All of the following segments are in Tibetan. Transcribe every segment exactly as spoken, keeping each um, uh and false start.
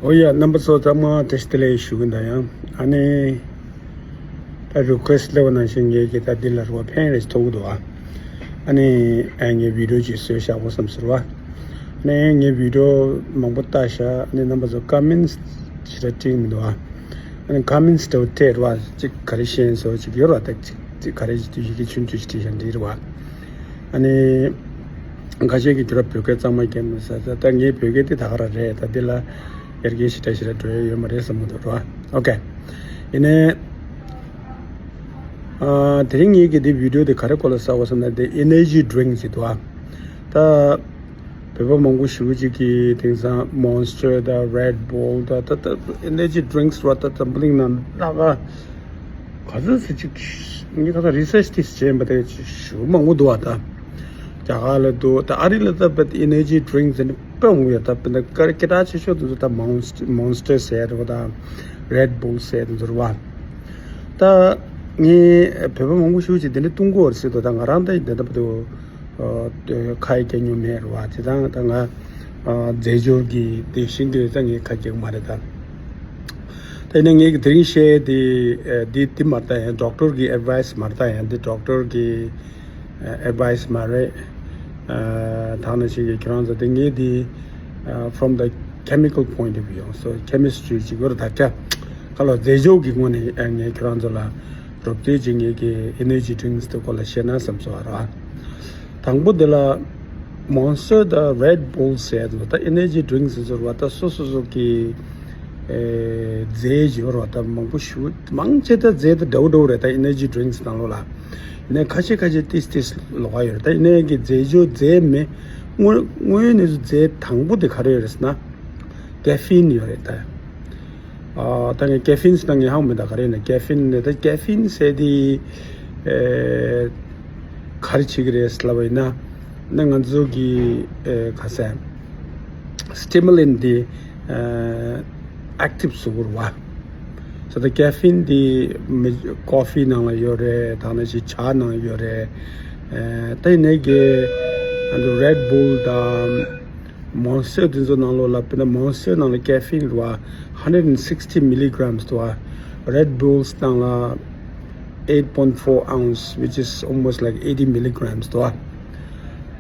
ཨོ་ཡ། རྣམ་པ་ཚོ་ཚང་མ་བཀྲ་ཤིས་བདེ་ལེགས་ཞུ་གི་འདུག་ཡང་ཨ་ནི་ད་རི་ཀུ་ཨེ་སི་སླེབས་པ་ནང་བཞིན་ངེད་ཀྱིས་ད་འདི་ལ་རོགས་ཕན་རེ་ཞིག་ཐོགས་ཀྱི་འདུག་ཨ་ནི་ཨ་ངས་བི་ཌིའོ་ཅིག་བཟོས་བཞག་གོ་བསམ་ཟེར་བ། ཨ་ནི་ངས་བི་ཌིའོ་མང་པོ་བལྟས་བཞག་ཨ་ནི་རྣམ་པ་ཚོ་ཀོ་མེན་ཊི་ཞེ་དྲག་བྲིས་མི་འདུག་ཨ་ཨ་ནི་ཀོ་མེན་ཊི་དེ་བྲིས་རོགས་ཅིག་ག་རེ་ཤེས་ཡོན་ཟེར་བ་ཅིག་ཡོད་ར། ད་ཅིག་ཅིག་ག་རེ་ཡི་གེ་ཆུང་ཆུང་ཞིག་བྲིས་བཞག་འདི་རེད་བ། ཨ་ནི། ཁ་ཤས་ཀྱིས་ཁྱོད་རང་བོད་སྐད་གཙང་མ་སྐྱོན་མི་ཟ་ཟ། ད་ངའི་བོད་སྐད་དེ་ད་ག་རང་རེད། ད་འདི་ལ་ཡར་རྒྱས་ཞེ་དྲག་ཞེ་དྲག་འགྲོ་ཡ་ཡོད་མ་རེད་བསམ་གྱི་འདུག་ར། ཨོ་ཀེ། ཡིན་ནའི། ཨ། དེ་རིང་ངེད་ཀྱིས་འདི་བི་ཌིའོ་དེ་ག་རེ་སྐོར་ལ་བཟོས་པ་ཟེར་ན་དེ་ཨེ་ནར་ཇི་ཌི་རིང་ཀི་ཞིག་འདུག་ཨ། ད། བོད་པ་མང་པོ་ཞེ་པོ་ཅིག་གིས་དེང་སང་མོན་སི་ཊར་དང་རེད་བུལ་དང་ད་ད་ཨེ་ནར་ཇི་ཌི་རིང་ཀི་ར་ད་འཛམ་བུ་གླིང་ནང་ལྷག་ག་ག་ཚོད་ཅིག་ངས་ཁ་སང་རི་སར་ཆི་དེ་བྱས་པ་དེ་ཞེ་པོ་མང་པོ་འདུག་བ། ད་རྒྱ་གར་ལ་འདུག་ད་ཨ་རི་ལ་ད་བད་ཨེ་ནར་ཇི་ཌི་རིང་ཀི་ཟེར་ནས་དཔེ་མང་པོ་ཡོད། ད་བད་ན་སྐད་གྲགས་ཆེ་ཤོས་དེ་ཚོ་ད་མོན་སི་མོན་སི་ཊར་ཟེར་ཡ་དེ་ཚོ་དང་རེད་བུལ་ཟེར་ཡ་དེ་ཚོ་རེད་བ། ད་ངས་བོད་པ་མང་པོ་ཞེ་པོ་ཅིག་དེ་འདྲ་བཏུང་གི་ཡོད་རེད་ཟེར་འདུག་ད་ང་རང་ད་ཡིན་ད་ད་བད་དུ། ཁ་ཡི་སྐྱེ་མྱོང་མེད་རེད་བ། དེ་དང་ད་ང་རྫས་སྦྱོར་གྱི་དེ་ཤིང་དེ་ད་ངས་ཁ་རྒྱག་མ་རེད་ད། དེ་ནས་ངས་དེ་རིང་བཤད་དེ་དེ་དེ་མ་ལྟ་ཡང་ཌོག་ཊར་གི་ཨེཌ་ཝའི་སི་མ་ལྟ་ཡང་དེ་ཌོག་ཊར་གི་ཨེཌ་ཝའི་སི་མ་རེད། ད་ནང་བཞིན་གྱི་ཁྱེད་རང་ཚོ་དེ་ངས་དེ་from the chemical point of view so chemistry ཅིག་ཡོད་རེད་ད་ཀྱ་ཁ་ལོ་རྫས་སྦྱོར་གྱི་ངོས་ནས་ངས་ཁྱེད་རང་ཚོ་ལ། རོབ་ཙེ་ཅིག་ངེད་ཀྱི་ཨེ་ནར་ཇི་ཌི་རིང་ཀི་དེ་སྐོར་ལ་བཤད་ན་བསམ་སོང་བ་ར། དང་པོ་དེ་ལ་མོན་སི་ཊར་དང་རེད་བུལ་ཟེར་དུས་ད་ཨེ་ནར་ཇི་ཌི་རིང་ཀི་ཟེར་བ་ད་སོ་སོ་སོ་གི་ཨེ་རྫས་ཡོད་ར། ད་མང་པོ་ཞེ་པོ་མང་ཆེ་ད་རྫས་ད་འདྲ་བོ་འདྲ་བོ་རེད། ད་ཨེ་ནར་ཇི་ཌི་རིང་ཀི་ནང་ལོགས་ལ་ནས་ཁ་ཤས་ཁ་ཤས་ཏིས་ཏིས་ལོགས་ཀ་ཡོད་རེད། ད་ཨེ་ནར་ཇི་རྫས་སྦྱོར་རྫས་མེད་དངོས་དངོས་ཡོད་གནས་ཚུལ་རྫས་དང་པོ་དེ་ག་རེ་ཡོད་རེད་ཟེར་ན་ཀེ་ཕིན་ཡོད་རེད་ད། ཨ་ད་ངས་ཀེ་ཕིན་ཟེར་ན་ངས་ཧ་གོ་མེད་ད་ག་རེ་ཡིན་ན། ཀེ་ཕིན་ནི་ད་ཀེ་ཕིན་ཟེར་དེ་ཨེ་ག་རེ་བྱེད་ཀྱི་རེད་ལབ་པ་ཡིན་ན་ནི་ང་ཚོ་གི་ཨེ་ག་ཟེར་སི་ཊི་མུ་ལེན་ཊི་དེ་ཨེ་ཨེག་ཊིབ་བཟོ་གི་རེད་བ། ཟེར་ད་ཀེ་ཕིན་དེ་མི་ཀོ་ཕི་ནང་ལ་ཡོད་རེད། ད་ནང་བཞིན་ཇ་ནང་ཡོད་རེད། ཨེ་ད་ཡིན་ནའི་གི་ཨ་ནི་རེད་བུལ་དང་། མོན་སི་ཊར་དེ་ཚོ་ནང་ལོགས་ལ་དཔེར་ན་མོན་སི་ཊར་ནང་ལ་ཀེ་ཕིན་རེད་བ། hundred and sixty milligrams འདུག་བ། རེད་བུལ་སི་ནང་ལ་eight point four ounce, which is almost like eighty milligrams འདུག་བ།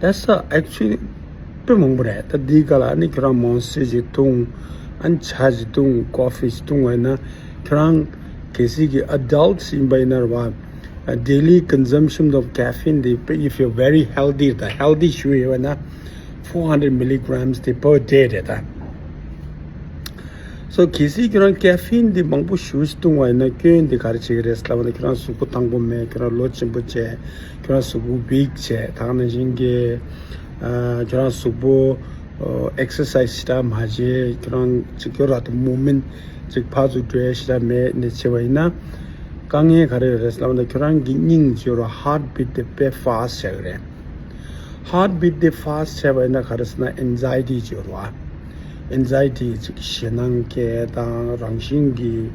That's a actually དཔེ་མང་པོ་རེད། ད་འདིའི་སྐབས་ལ་ཨ་ནི་ཁྱོད་རང་མོན་སི་ཊར་ཅིག་འཐུང་། ཨ་ནི་ཇ་ཅིག་འཐུང་། ཀོ་ཕི་ཅིག་འཐུང་བ་ཡིན་ན་ཁྱོད་རང་གལ་སྲིད་ཀྱི་ཨེ་ཌལ་ཊི་ཡིན་པ་ཡིན་ན་རེད་བ། Daily consumption of caffeine དེ་if you're very healthy ད་ཧེལ་ཐི་ཞེ་པོ་ཡོད་པ་ན། four hundred milligrams དེ་per day རེད་ད། སོ་གལ་སྲིད་ཁྱོད་རང་ཀེ་ཕིན་དེ་མང་པོ་ཞེ་པོ་ཞིག་འཐུང་བ་ཡིན་ན་སྐྱོན་དེ་ག་རེ་བྱེད་ཀྱི་རེད་ལབ་ན་ཁྱོད་རང་གཟུགས་པོ་ཐང་པོ་མེད། ཁྱོད་རང་ལོ་ཆེན་པོ་བྱས། ཁྱོད་རང་གཟུགས་པོ་ཝིག་བྱས། ད་ག་ནང་བཞིན་གྱི་ཨ་ཁྱོད་རང་གཟུགས་པོ་ཨེག་སར་སའི་ཛི་ཞེ་དྲག་མ་བྱས། ཁྱོད་རང་ཅིག་ཁྱོད་རང་དེ་མུབ་མེན་ཊི་ཅིག་ཕར་ཚུར་འགྲོ་ཡ་ཞེ་དྲག་མེད་ནས་བྱས་པ་ཡིན་ན་དཀའ་ངལ་ག་རེ་ཡོད་རེད་ལབ་ན་ཁྱོད་རང་གི་སྙིང་ཅིག་ཡོད་ར་ཧར་ཊི་བིཊ་དེ་དཔེ་ཕཱ་སི་ཊི་བྱེད་ཀྱི་རེད། ཧར་ཊི་བིཊ་དེ་ཕཱ་སི་ཊི་བྱས་པ་ཡིན་ན་ག་རེ་ཟེར་ན་ཨེང་ཛའི་ཊི་ཅིག་ཡོད་རེད་བ། ཨེང་ཛའི་ཊི་ཅིག་ཞེད་སྣང་སྐྱེ་དང་རང་བཞིན་གྱིས་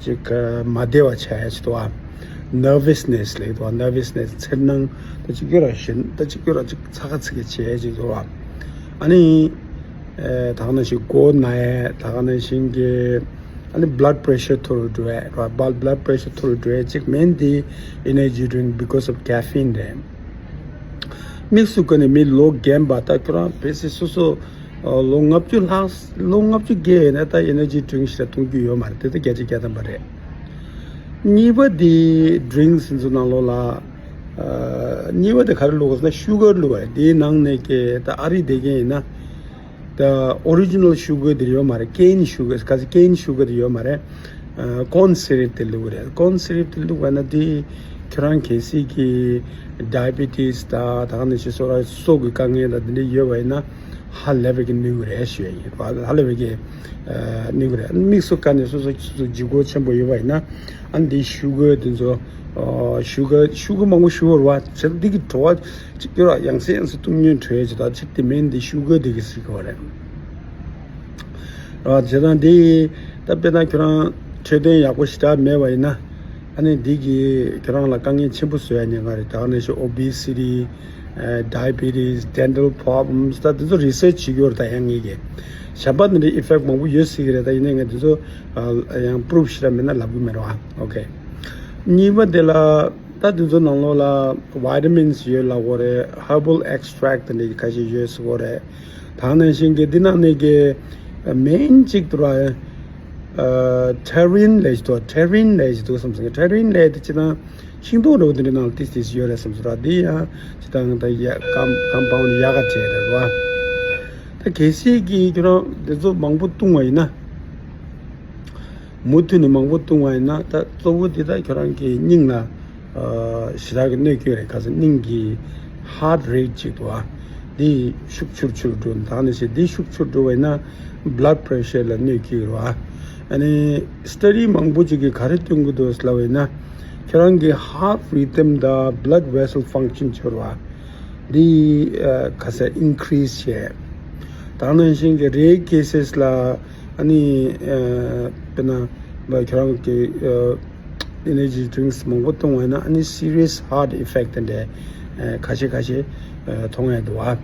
ཅིག་མ་བདེ་བ་ཆགས་ཡ་ཅིག་འདུག་བ། ནར་ཝ་སི་ནེ་སི་ལབ་ཀྱི་འདུག་བ། ནར་ཝ་སི་ནེ་སི་འཚེར་སྣང་ད་ཅིག་ཡོད་ར། ཞེད་ད་ཅིག་ཡོད་ར་ཅིག་ཚ་ག་ཚི་ག་བྱེད་ཡ་ཅིག་འདུག་བ། ཨ་ནི་ཨེ་ད་ག་ནང་བཞིན་མགོ་ན་ཡ། ད་ག་ནང་བཞིན་གྱི་ཨ་ནི་བྷི་ལཌ་པི་རེ་ཤར་མཐོ་རུ་འགྲོ་ཡ་ར། བྷི་ལཌ་པི་རེ་ཤར་མཐོ་རུ་འགྲོ་ཡ་ཅིག་མེན་དེ་ཨེ་ནར་ཇི་ཌི་རིང་ཀི་because of caffeine རེད། དམིགས་སུ་བཀར་ནས་མི་ལོ་རྒན་པ་ད་ཁྱོད་རང་ཕལ་ཆེར་སོ་སོ་ཨ་ལོ་ལྔ་བཅུ་ལྷག་ལོ་ལྔ་བཅུ་བརྒལ་ཡོད་ན་ད་ཨེ་ནར་ཇི་ཌི་རིང་ཀི་ཞིག་ལ་འཐུང་རྒྱུ་ཡོད་མ་རེད། དེ་ད་བརྒྱ་ཆ་བརྒྱ་ཐམ་པ་རེད། གཉིས་པ་དེ་ཌི་རིང་ཀི་ཟེར་ཚོ་ནང་ལོགས་ལ་ཨ་གཉིས་པ་དེ་ག་རེ་བླུགས་ཟེར་ན་ཤུ་གར་བླུགས་པ་རེད། དེའི་ནང་ནས་ཀྱི་ད་ཨ་རི་བསྡད་མཁན་ཡིན་ན། ད་ཨོ་རི་ཇི་ནལ་ཤུ་གར་དེ་ཡོད་མ་རེད། ཀེན་ཤུ་གར་ག་ཚོད་ཀེན་ཤུ་གར་དེ་ཡོད་མ་རེད། ཨ་ཀོན་སི་རབ་དེ་བླུགས་རེད། ཀོན་སི་རབ་དེ་བླུགས་པ་ན་དེ་ཁྱོད་རང་གལ་སྲིད་ཀྱི་ཌའི་བི་ཊི་སི་ད་ད་ག་ནང་བཞིན་སོ་ར་སོགས་ཀྱི་དཀའ་ངལ་ད་དེ་འདྲ་ཡོད་པ་ཡིན་ན་ཧ་ལས་པའི་གི་ནུས་ཀྱི་རེད་ཞུ་ཡ་ཡིན། ཧ་ལས་པའི་གི་ཨ་ནུས་ཀྱི་རེད། དམིགས་སུ་བཀར་ནས་སོ་སོ་སོ་སོ་ལྗིད་ཁོག་ཆེན་པོ་ཡོད་པ་ཡིན་ན་ཨ་འདི་ཤུ་གར་དེ་ཚོ་ཨ་ཤུ་གར་ཤུ་གར་མང་པོ་ཞུ་བ་རེད་བ། བྱས་ཙང་འདི་གི་བྲོ་བ། ཅིག་ཡོད་ར། ཡང་སེ་ཡང་སེ་གཏུབ་ཉོན་བྲོས་ཅིག་ད་ཅིག་དེ་མིན་འདི་ཤུ་གར་འདི་གི་སྲིད་གོ་རེད། ར་བྱས་ཙང་འདི་ད་དཔེར་ན་ཁྱོད་རང་འཕྲོད་བསྟེན་ཡག་པོ་ཞེ་དྲག་མེད་པ་ཡིན་ན་ཨ་ནི་འདི་གི་ཁྱོད་རང་ལ་དཀའ་ངལ་ཆེན་པོ་བཟོ་ཡ་ཉེན་ཁ་རེད། ད་ག་ནང་བཞིན་ཨོ་བེ་སི་ཊི། diabetes, dental problems, ད་དེ་ཚོ་research བྱེད་ཀྱི་ཡོད་རེད། ད་ཡང་ངེད་ཀྱིས་བྱམས་པ་འདི་འདྲའི་effect མང་པོ་ཡོད་སྲིད་ཀྱི་རེད། ད་ཡིན་ནའི་ངས་དེ་ཚོ་ཡང་proof ཞེ་དྲག་མེད་ན་ལབ་ཀྱི་མེད་རེད་བ། Okay. གཉིས་པ་དེ་ལ་ད་དེ་ཚོ་ནང་ལོགས་ལ་vitamins ཡོད་ལབ་ཀྱི་ཡོད་རེད། Herbal extract དེ་འདྲ་ཁ་ཤས་ཡོད་ཟེར་གྱི་ཡོད་རེད། ད་ནང་བཞིན་གྱི་འདི་ནང་ནས་ཀྱི་main གཅིག་ཏུ་ར་terrin ལབ་ཀྱི་འདུག terrin ལབ་ཀྱི་འདུག་བསམ་སོང་། Terrin ལབ་དེ་ཅི་ན་ཤིང་ཏོག་འདྲ་བོ་དེ་འདྲའི་ནང་ལ་ཏིས་ཏིས་ཡོད་རེད་བསམ་སོང་ར། འདི་ཡང་ཅི་ད་ད་ཡ་com- compound ཡག་ག་བྲིས་རེད་བ། ད་གལ་སྲིད་ཀྱི་ཁྱོད་རང་འདི་ཚོ་མང་པོ་བཏུང་བ་ཡིན་ན། མུ་མཐུད་ནས་མང་པོ་བཏུང་བ་ཡིན་ན། ད་གཙོ་བོ་འདི་ད་ཁྱོད་རང་གི་སྙིང་ལ་ཞེ་དྲག་གི་གནོད་སྐྱོན་རེད། ཁ་སང་སྙིང་གི་heart rate ཅིག་འདུག་ཨ། འདི་ཤུགས་ཆུར་ཆུར་འགྲོ། ད་ནི་ཞེ་འདི་ཤུགས་ཆུར་འགྲོ་བ་ཡིན་ན་blood pressure ལ་གནོད་སྐྱེལ་རོ་ཨ། ཨ་ནི་study མང་པོ་ཅིག་གིས་ག་རེ་སྟོན་གྱི་འདུག་ལབ་པ་ཡིན་ན། ཁྱོད་རང་གི་heart rhythm དང་blood vessel function ཆོར་བ། འདི་ཁ་སང་increase བྱས། ད་ནང་བཞིན་གྱི་rare cases ལ་ཨ་ནི་དཔེར་ན་ཁྱོད་རང་གི་energy drinks མང་པོ་བཏུང་བ་ཡིན་ན་ཨ་ནི་serious heart effect དེ་འདྲའི་ཁ་ཤས་ཁ་ཤས་མཐོང་ཡ་འདུག་བ།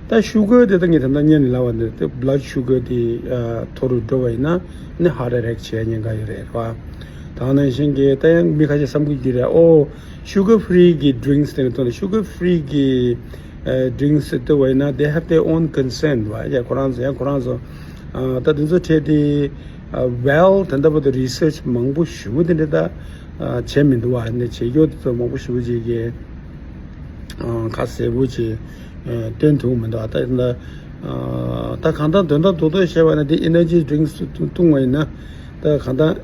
ད་sugar དེ་ད་ངས་ད་ལྟ་སྔོན་ནས་ལབ་པ་འདི་blood sugar དེ་མཐོ་རུ་འགྲོ་བ་ཡིན་ན་ཨ་ནི་heart attack བྱེད་ཉེན་ཁ་ཡོད་རེད་བ། ད་ནང་བཞིན་གྱི་ད་ཡང་མི་ཁ་ཤས་བསམ་གྱི་ཡོད་རེད། ཨོ། sugar free གི་drinks དེ་ནས་ཐོན། sugar free གི་drinks དེ་བས་ན་they have their own concern བ། ཡ་ཁོ་རང་ཚོ་ཡ་ཁོ་རང་ཚོ་ད་དེ་ཚོ་འཕྲད་དེ་well དེ་འདྲ་པོ་དེ་research མང་པོ་ཞེ་པོ་དེ་འདྲ་ད་བྱས་མི་འདུག་བ། ནས་བྱེད་རྒྱུ་དེ་ཚོ་མང་པོ་ཞེ་པོ་ཅིག་གི་ཁ་གསལ་པོ་ཅིག་སྟོན་ཐུབ་མི་འདུག་ད་ད་གང་ལྟར་དོན་དག་རྡོག་རྡོག་བཤད་པ་ན་དེ་energy drinks བཏུང་བ་ཡིན་ན། ད་གང་ལྟར་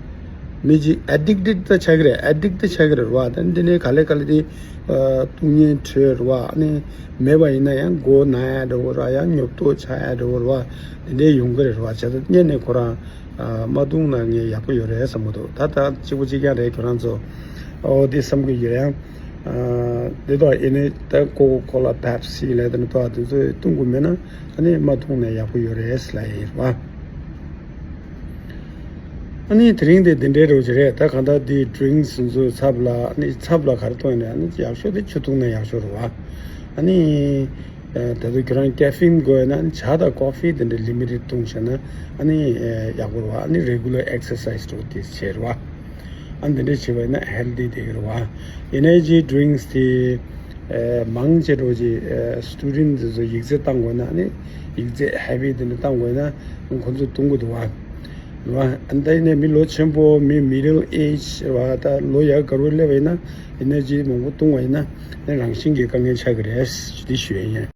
མི་གཅིག་addicted ད་ཆགས་ཀྱི་རེད། addict ད་ཆགས་ཀྱི་རེད་བ། ད་འདི་ནས་ག་ལེ་ག་ལེ་དེ་བཏུང་ཉེན་ཁྲོད་རེད་བ། ཨ་ནི་མེད་པ་ཡིན་ན་ཡང་མགོ་ན་ཡ་འདྲ་བོ་རེད་བ། ཡང་ཉོབ་ཏོ་ཆགས་ཡ་འདྲ་བོ་རེད་བ། དེ་འདྲའི་ཡོང་གི་རེད་བ། བྱས་ཙང་སྔོན་ནས་ཁོ་རང་མ་བཏུང་ན་ངས་ཡག་པོ་ཡོད་རེད་བསམ་གྱི་འདུག་ད་ད་གཅིག་པོ་གཅིག་རྐྱང་རེད། ཁྱོད་རང་ཚོ་ཨོ་དེ་བསམ་གྱི་ཡོད་རེད། ཡང་དེ་དག་ཡིན་ནའི་ད་Coca Cola Pepsi ལབ་དེ་འདྲ་དེ་ཚོ་བཏུང་དགོས་མེད་ན་ཨ་ནི་མ་བཏུང་ན་ཡག་པོ་ཡོད་རེད་ལབ་ཡིན་བ། ཨ་ནི་དེ་རིང་དེ་འདི་འདྲའི་རོ་ཅིག་རེད། ད་གང་ལྟར་འདི་drinks ཚོའི་ཚབ་ལ་ཨ་ནི་ཚབ་ལ་ག་རེ་གཏོང་ཡིན་ན་ཨ་ནི་ཡག་ཤོས་དེ་ཆུ་བཏུང་ན་ཡག་ཤོས་རེད་བ། ཨ་ནི་ད་དུང་ཁྱོད་རང་caffeine དགོས་ཡོད་ན་ཨ་ནི་ཇ་དང་coffee དེ་འདྲ་limited བཏུང་བྱས་ན་ཨ་ནི་ཡག་པོ་རེད་བ། ཨ་ནི་regular exercise འགྲོ་དེ་བྱས་རེད་བ། ཨ་འདི་འདྲ་བྱས་པ་ཡིན་ན་healthy དེ་རེད་བ། energy drinks དེ་མང་ཆེ་འགྲོ་ཅིག་student དེ་ཚོ་ཡིག་ཚད་བཏང་དགོས་ན་ཨ་ནི་ཡིག་ཚད་heavy དེ་འདྲ་བཏང་དགོས་ན་ཁོ་ཚོ་བཏུང་གི་འདུག་བ། རེད་བ། ཨ་ནི་ད་ཡིན་ནའི་མི་ལོ་ཆེན་པོ་མི་middle age རེད་བ། ད་ལོ་ཡ་ག་རུ་སླེབས་པ་ཡིན་ན་energy མང་པོ་བཏུང་བ་ཡིན་ན་ཨ་ནི་རང་བཞིན་གྱི་དཀའ་ངལ་ཆགས་ཀྱི་རེད་འདི་ཞུ་ཡ་ཡིན།